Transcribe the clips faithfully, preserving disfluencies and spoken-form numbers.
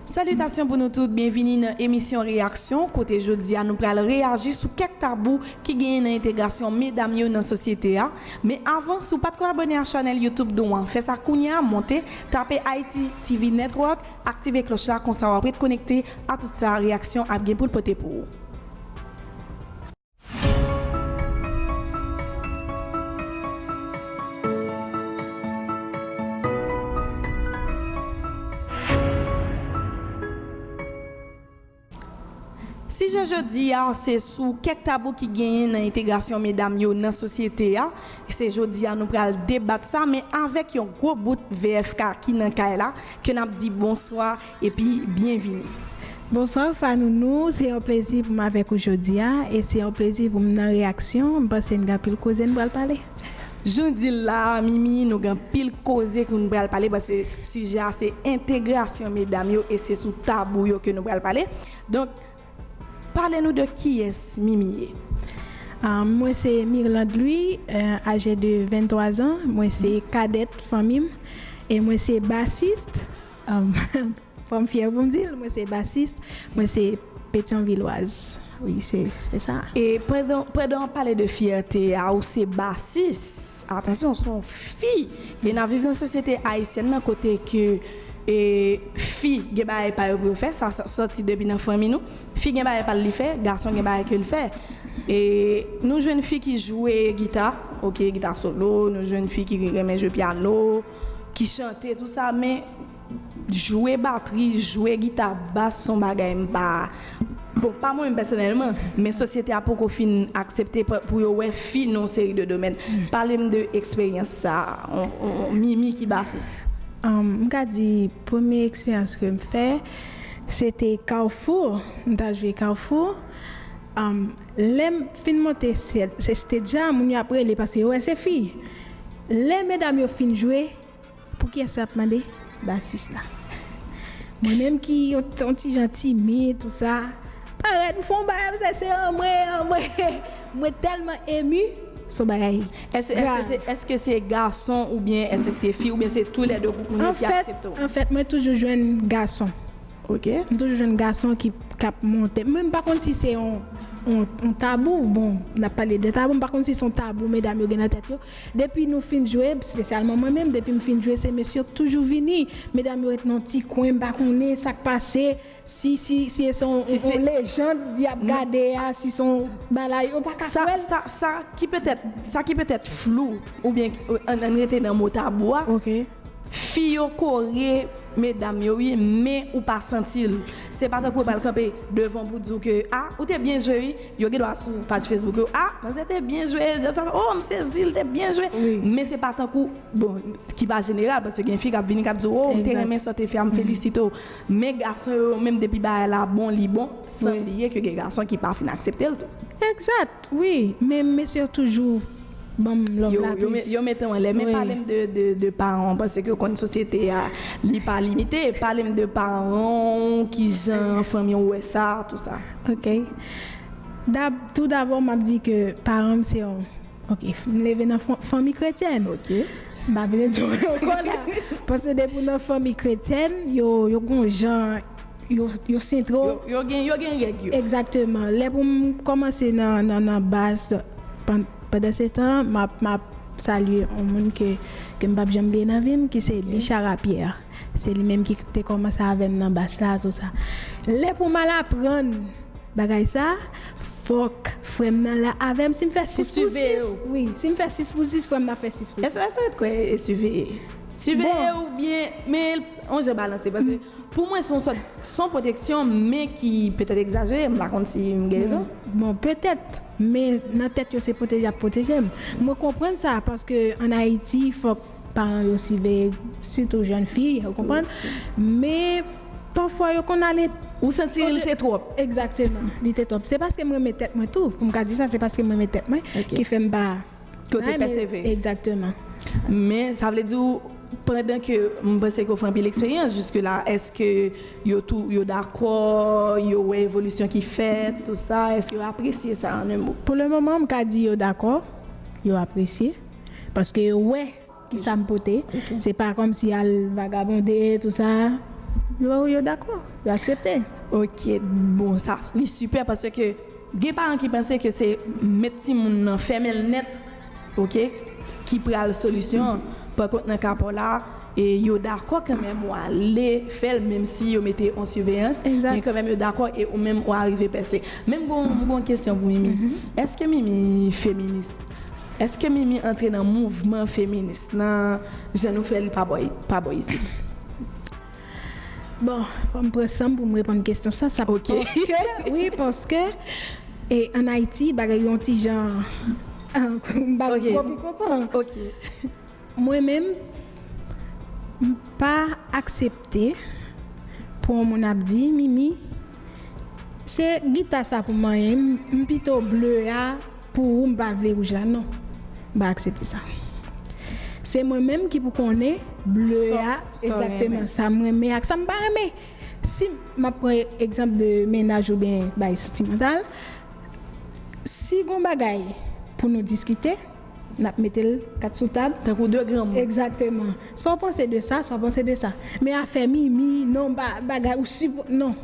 Salitasyon pou nou tout, byenvini nan emisyon Reyaksyon, kote jodi a nou pral reyaji sou kèk tabou ki genyen nan entegrasyon medam yo nan sosyete a. Men avan, si w pa t ko abòne a chanèl YouTube nou an, fè sa kounye a, monte, tape Haiti T V Network, aktive klòch la, konsa w ap ret konekte a tout sa Reyaksyon ap gen pou l pote pou ou. Sijè jodi a, se sou kèk tabou ki genyen nan entegrasyon medam yo nan sosyete a. Se jodi a nou pral debat sa, men avèk yon gwo bout V F K ki nan kay la, ke n ap di bonswa epi byenvini. Bonswa Fanounou, se yon plezi pou m avèk ou jodi a, e se yon plezi pou m nan Reyaksyon. M panse n gen anpil koze n pral pale. Jan w di l la, Mimi, nou gen anpil koze ke nou pral pale, paske sijè a se entegrasyon medam yo, e se sou tabou yo ke nou pral pale. Donk, pale nou de kiyès Mimi ye. Ah, mwen se Mirlande Louis, euh, aje de venntwa zan. Mwen se kadèt fanmi m. E mwen se basis. Um, fò m fyè pou m di l, mwen se basis. Mwen se Petyonvilwaz. Wi, se, se sa. E pandan, pandan w pale de fyète a, ou se basis. Atansyon, se yon fi. E n ap viv nan sosyete ayisyèn nan kote ke, e, fi gen bagay pa yo pou yo fè, sa, sa sòti depi nan fanmi nou. Fi gen bagay pa l li fè, gason gen bagay ke l fè. E nou jwenn fi ki jwe gita, oke, gita solo, nou jwenn fi ki renmen jwe pyano, ki chante, tou sa, men jwe batri, jwe gita bas, se yon bagay m pa, bon, pa mwen menm pèsonèlman, men sosyete a poko fin aksepte pa, pou yo wè fi nan yon seri de domèn. Pale m de eksperyans sa, on, on, on Mimi ki basis. Um, m ka di, premye eksperyans ke m fè, se te Carrefour. M t al jwe Carrefour. Um, lè m fin monte sè-, se stage la, moun yo ap rele paske yo wè se fi. Lè medam yo fin jwe, pou kiyès y ap mande? Basis la. Mwen menm ki yon, yon ti jan timid, tou sa, parèt, m fè yon bagay, m se, se anmwey, anmwey. Mwen tèlman emu, se yon bagay grav. Èske, èske se, èske se gason oubyen èske se fi oubyen se toulède gwoup moun yo ki aksepte w? Anfèt, anfèt, mwen toujou jwenn gason. Ok. M toujou jwenn gason ki, k ap monte. Mwen, m pa konn si se yon, yon, yon tabou. Bon, n ap pale de tabou, m pa konn si se yon tabou medam yo gen nan tèt yo. Depi nou fin jwe, espesyalman mwen menm, depi m fin jwe, se mesye yo k toujou vini. Medam yo ret nan yon ti kwen, m pa konnen sa k pase. Si, si, si se yon, si yon, se yon lejand y ap gade a, si se yon bagay, yo pa ka kwè l. Sa, sa, sa ki petèt, sa ki petèt flou, oubyen, euh, ann, ann rete nan mo tabou a. Ok. Fi yo kore medam yo, wi, men ou pa santi l. Se pa tankou yo pral kanpe devan pou di w ke, a, ou te byen jwe, wi. Yo gen dwa sou paj Facebook yo, a, manzè te byen jwe, jan sa, o, m sezi, l te byen jwe. Wi. Men se pa tankou, bon, ki pa jeneral, paske gen fi k ap vini, k ap di w, o, m te renmen sa w te fè a, m felisite w. Men gason yo, menm depi bagay la bon, li bon, san bliye ke gen gason ki pa fin aksepte l tou. Egzat, wi. Men mesye yo toujou ban m love la plis. Yo, yo me-, yo mete w anlè. Men pale m de, de, de paran w, paske w konn sosyete a, li pa limite. Pale m de paran w, kijan fanmi w wè sa, tou sa. Ok. Dab-, tou dabò, m ap di ke paran m se yon, ok, m leve nan fan-, fanmi kretyèn. Ok. M pa vle di w ankò la. Paske depi w nan fanmi kretyèn, yo, yo gon jan yo, yo sentre w. Yo, yo gen, yo gen règ yo. Egzakteman. Lè pou m kòmanse nan, nan, nan bas, pan-, pandan se tan, m ap, m ap salye yon moun ke, ke m p ap janm bliye nan vi m, ki se Bichara Pierre. Se li menm ki te kòmanse avè m nan bas la, tou sa. Lè pou m al aprann bagay sa, fòk frè m nan la avè m. Si m fè sis pou sis, wi, si m fè sis pou sis, frè m nan fè sis pou sis. Èske, èske w kwè e siveye? Siveye oubyen, men yon jan balanse, paske pou mwen, se yon sòt, se yon pwoteksyon, men ki petèt egzajere, m pa konn si m gen rezon. Bon, petèt, men nan tèt yo, se pwoteje y ap pwoteje m. Mwen konprann sa, paske ann Ayiti, fòk paran yo siveye, sitou jèn fi, ou konprann? Men, pafwa, yo konn ale. Ou santi li te twòp? Egzakteman, li te twòp. Se paske m renmen tèt mwen tou. Pou m ka di sa, se paske m renmen tèt mwen ki fè m pa Ke w te pèsevere. Egzakteman. Men, sa vle di w, pandan ke m panse ke w fè anpil eksperyans jiske la, èske yo tou, yo dakò, yo wè evolisyon ki fèt, tou sa, èske yo apresye sa, an en mo? Pou le moman, m ka di yo dakò, yo apresye, paske yo wè kisa m pote. Ok. Se pa kòmsi al vagabonde, tou sa. Yo, yo dakò, yo aksepte. Ok, bon, sa, li sipè paske gen paran ki panse ke se met timoun nan, fèmen l nèt, ok, ki pral solisyon an. Pa kont nan ka pa w la, e yo dakò kanmenm w ale fè l, menm si yo mete yon siveyans, men kanmenm yo dakò e ou menm ou arive pèse. Men m gon, m gon kesyon pou Mimi. Èske Mimi feminis? Èske Mimi antre nan mouvman feminis, nan jan nou fè li pa bò, pa bò isit? Bon, fò m pran san m pou m reponn kesyon sa, sa paske, wi, paske e ann Ayiti, bagay yo yon ti jan, m pa gen gwo pikopan. Ok. Mwen menm, m pa aksepte pou yon moun ap di, Mimi, se gita sa pou manyen, m, m pito ble a pou ou, m pa vle wouj la, non. M pa aksepte sa. Se mwen menm ki pou konnen ble a, egzakteman, sa m renmen ak sa m pa renmen. Si m ap pran egzanp de mennaj oubyen bay santimantal, si gon bagay pou nou diskite, n ap mete l kat sou tab. Tankou de granmoun. Egzakteman. Sa w panse de sa, sa w panse de sa. Men afè Mimi, non, ba, bagay, ou sipò-, non.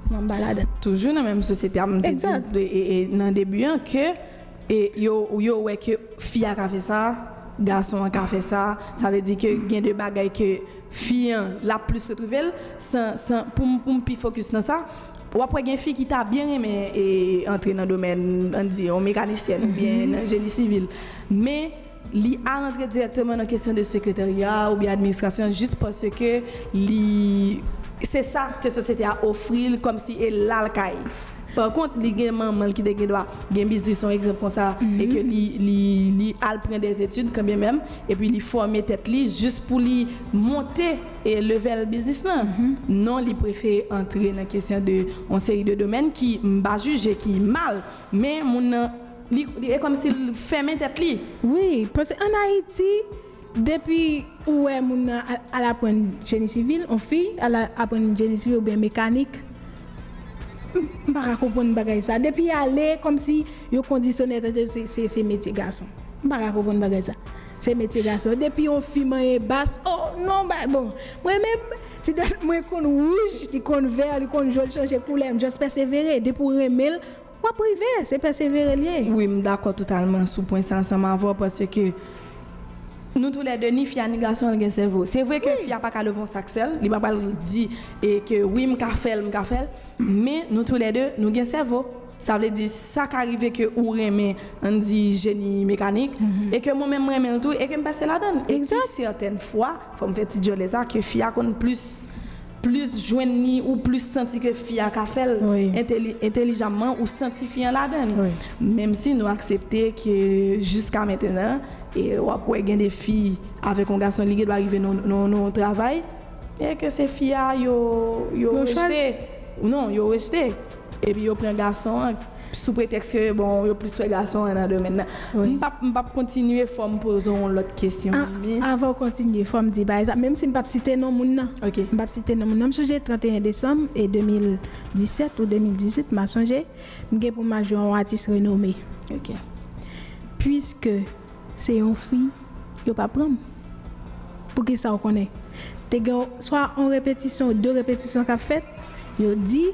Non, m pa ladan. Toujou nan menm sosyete a, m te di, e, e, nan debi an, ke, e, yo, yo wè ke fi a ka fè sa, gason an ka fè sa, sa vle di ke gen de bagay ke fi an, l ap plis retwouve l, san, san, pou m, pou m pi fokis nan sa, w ap wè gen fi ki ta byen renmen, e, antre nan domèn, ann di, yon mekanisyèn oubyen nan jeni sivil. Men, li al antre dirèkteman nan kesyon de sekretarya oubyen administrasyon jis paske li, se sa ke sosyete a ofri l kòmsi e la l kay. Pa kont, li gen manman l ki te gen dwa gen biznis, yon egzanp konsa, e ke li, li, li al pran dèzetid kanmenm, epi li fòme tèt li jis pou li monte e level biznis lan. Non, li prefere antre nan kesyon de yon seri de domèn ki, m pa jije ki mal, men moun nan, li, li, e kòmsi l fèmen tèt li. Wi, paske ann Ayiti, depi ou wè moun nan al, al aprann jeni sivil, yon fi al aprann jeni sivil oubyen mekanik, m, m pa ka konprann bagay sa. Depi ale, kòmsi yo kondisyone tèt yo, se, se, se metye gason. M pa ka konprann bagay sa. Se metye gason. Depi yon fi manyen bas, oh, non, ba, bon. Mwen menm, ti dèt mwen konn wouj, li konn vè, li konn jòn, chanje koulè, m just pèsevere. Depi w renmen l, w ap rive, se pèsevere l ye. Wi, m dakò totalman sou pwen sa ansanm avè w, paske nou toulède, ni fi a ni gason an, gen sèvo. Se vre ke fi a pa ka leve yon sak sèl, li pa pral di, e, ke wi, m ka fè l, m ka fè l, men nou toulède, nou gen sèvo. Sa vle di, sa ka rive ke ou renmen, ann di, jeni mekanik, e ke mwen menm, m renmen l tou, e ke m pèse ladan l. E ki sètèn fwa, fò m fè ti djòlè sa, ke fi a konn plis, plis jwenn li ou plis santi ke fi a ka fè l enteli-, entelijamman, ou santi fi an ladan l. Menm si nou aksepte ke jiska mentenan, e w ap wè gen de fi avèk yon gason, li gen dwa rive nan, nan, nan yon travay, e ke se fi a yo, yo rejte. Non, yo rejte. Epi yo pran gason an sou pretèks ke, bon, yo plis wè gason an nan domèn nan. M p ap, m p ap kontinye, fò m poze w yon lòt kesyon, Mimi. Avan w kontinye, fò m di, pa egzanp, menm si m p ap site non moun nan. M p ap site non moun nan. M sonje tranteyen desanm e de mil disèt ou de mil dizuit, m a sonje, m gen pou m al jwe yon atis renome. Piske se yon fi, yo pa pran m. Poukisa w konnen? Te gen swa yon repetisyon ou de repetisyon k ap fèt, yo di,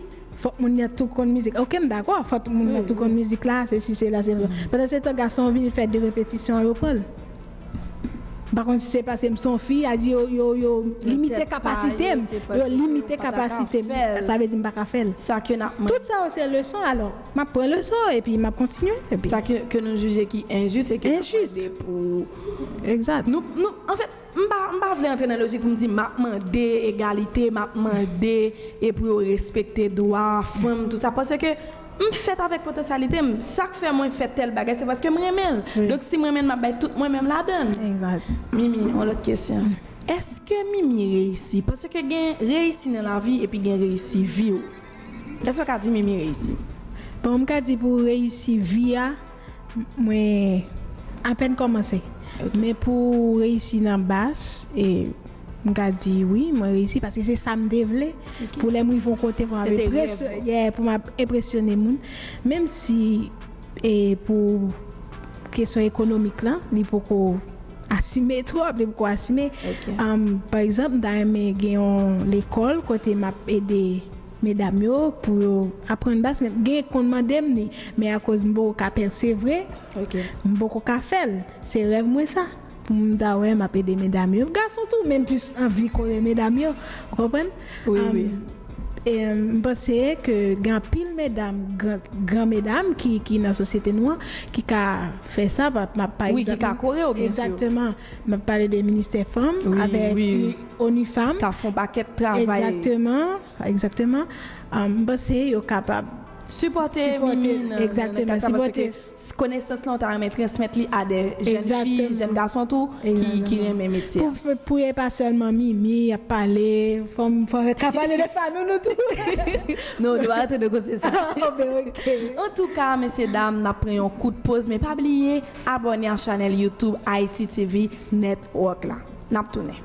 fòk moun nan tou konn mizik. Oke, m dakò, fòk moun nan tou konn mizik la, sesi, sela, sela. Pandan se tan, gason an vini fè de repetisyon an, yo pran l. M pa konn si se paske m se yon fi, a di yo, yo, yo limite kapasite m. Yo limite kapasite m. Sa vle di m pa ka fè l. Tout sa yo se leson, alò. M ap pran leson epi m ap kontinye. Epi sa ke, ke nou jije ki enjis e ke n ap mande pou. Egzat. Nou, nou, anfèt, m pa, m pa vle antre nan lojik pou m di m ap mande egalite, m ap mande e pou yo respekte dwa fanm, tout sa. Paske m fèt avèk potansyalite m. Sa k fè mwen fè tèl bagay, se paske m renmen l. Donk, si m renmen l, m ap bay tout mwen menm ladan l. Egzat. Mimi, yon lòt kesyon. Èske Mimi reyisi? Paske gen reyisi nan lavi epi gen reyisi vi w. Èske w ka di Mimi reyisi? Bon, m ka di pou reyisi vi a, mwen apèn kòmanse. Men pou reyisi nan bas, e, m ka di wi, mwen reyisi paske se sa m te vle. Pou lè m rive yon kote pou m ap enpresyo-, yeah, pou m ap enpresyone moun. Menm si, e, pou kesyon ekonomik lan, li poko asime twòp, li poko asime. Um, pa egzanp, m ta renmen gen yon lekòl kote m ap ede medam yo pou yo aprann bas, men gen konn mande m li, men akoz m poko ka pèsevre, m poko ka fè l. Se rèv mwen sa. Pou m ta wè m ap ede medam yo. Gason tou, men m plis anvi kore medam yo. Ou konprann? Wi, wi. E, m panse ke gen anpil medam, gran, gran medam ki, ki nan sosyete nou an, ki ka fè sa, pa, pa, pa egzanp. Wi, ki ka kore w, byen si. Egzakteman. M ap pale de ministè fanm, avèk wi, wi. ONU Fanm. Ka fè yon pakèt travay. Egzakteman, egzakteman. Um, m panse yo kapab sipòte Mimi nan, nan, nan ka sa, paske konesans lan, ou ta renmen transmèt li a de jèn fi, jèn gason tou, ki, ki renmen metye a. Pou, pou e pa sèlman Mimi ap pale, fò m, fò m ka pale de Fanounou tou. Non, nou pa rantre nan koze sa. Ah, ben, ok. Antouka, mesye dam, n ap pran yon kout poz, men pa bliye abòne a chanèl YouTube Haiti T V Network la. N ap tounen.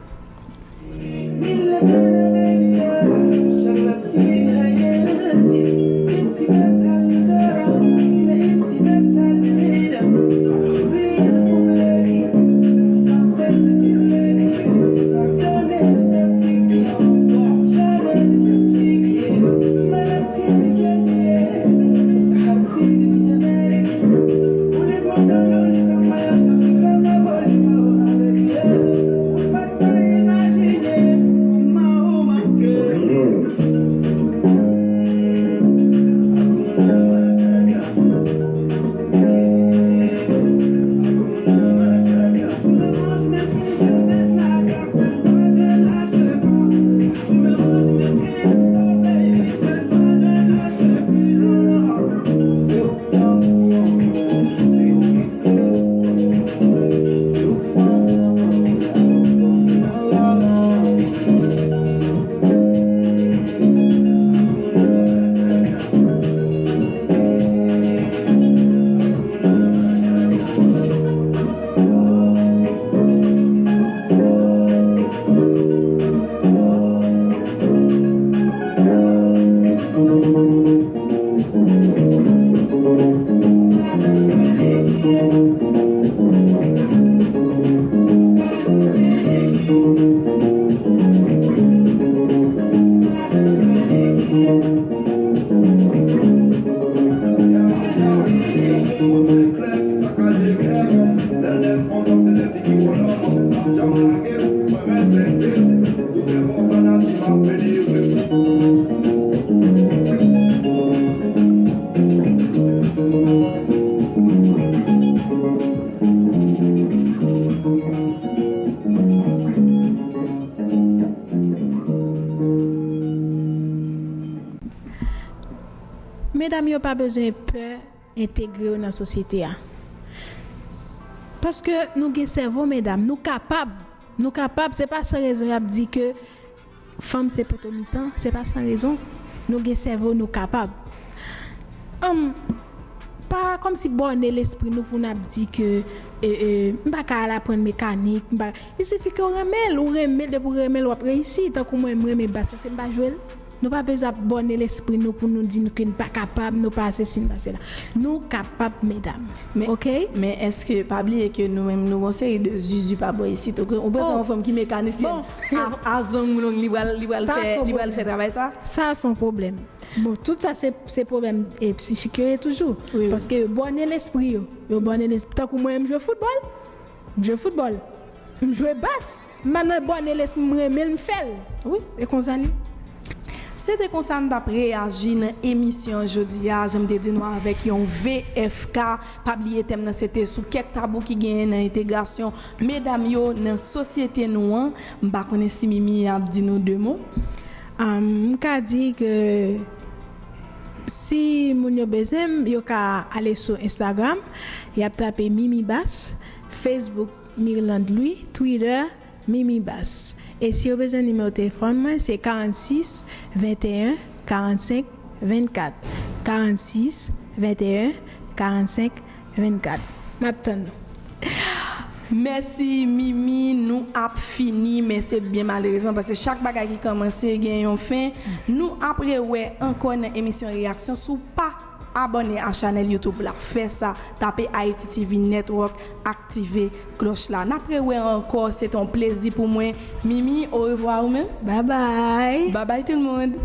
Medam yo pa bezwen pè entegre yo nan sosyete a. Paske nou gen sèvo, medam, nou kapab. Nou kapab, se pa san rezon y ap di ke fanm se poto mitan, se pa san rezon. Nou gen sèvo, nou kapab. Ann, pa kòmsi bòne lespri nou pou n ap di ke, e, e, m pa ka al aprann mekanik, m pa, il sifi ke w renmen l, ou renmen l, depi w renmen l, w ap reyisi. Tankou mwen, m renmen bas, èske m pa jwe l? Nou pa bezwen ap bòne lespri nou pou nou di nou ke n pa kapab, nou pa sesi, n pa sela. Nou kapab, medam. Men, oke? Men èske, pa bliye ke nou menm, nou gon seri de zuzu pa bò isit. Ou, ou panse yon fanm ki mekanisyèn a, a zong long, li pral, li pral fè, li pral fè travay sa? Sa se yon pwoblèm. Bon, tout sa se, se pwoblèm, e, psichik yo ye toujou. Wi, wi. Paske yo bòne lespri yo. Yo bòne lespri. Tankou mwen, m jwe foutbòl. M jwe foutbòl. M jwe bas. M pa nan bòne lespri, m renmen l, m fè l. Wi. E konsa l ye. Se te konsa n t ap reyaji nan emisyon jodi a, jan m te di nou, avèk yon V F K. Pa bliye tèm nan se te sou kèk tabou ki genyen nan entegrasyon medam yo nan sosyete nou an. M pa konnen si Mimi ap di nou de mo. Am, m ka di ke si moun yo bezwen m, yo ka ale sou Instagram, y ap tape Mimi Bas, Facebook Mirlande Louis, Twitter Mimi Bas. E si yo bezwen nimewo telefòn mwen, se karannsis venteyen karannsenk vennkat. Karannsis venteyen karannsenk vennkat. M ap tann nou. Mèsi, Mimi. Nou ap fini, men se byen malerezman, paske chak bagay ki kòmanse gen yon fen. Nou ap rewè ankò nan emisyon reyaksyon. Si w pa Abòne a chanèl YouTube la. Fè sa, tape Haiti T V Network, aktive klòch la. N ap rewè ankò, se te yon plezi pou mwen. Mimi, orevwa ou menm. Bye bye. Bye bye tout le monde.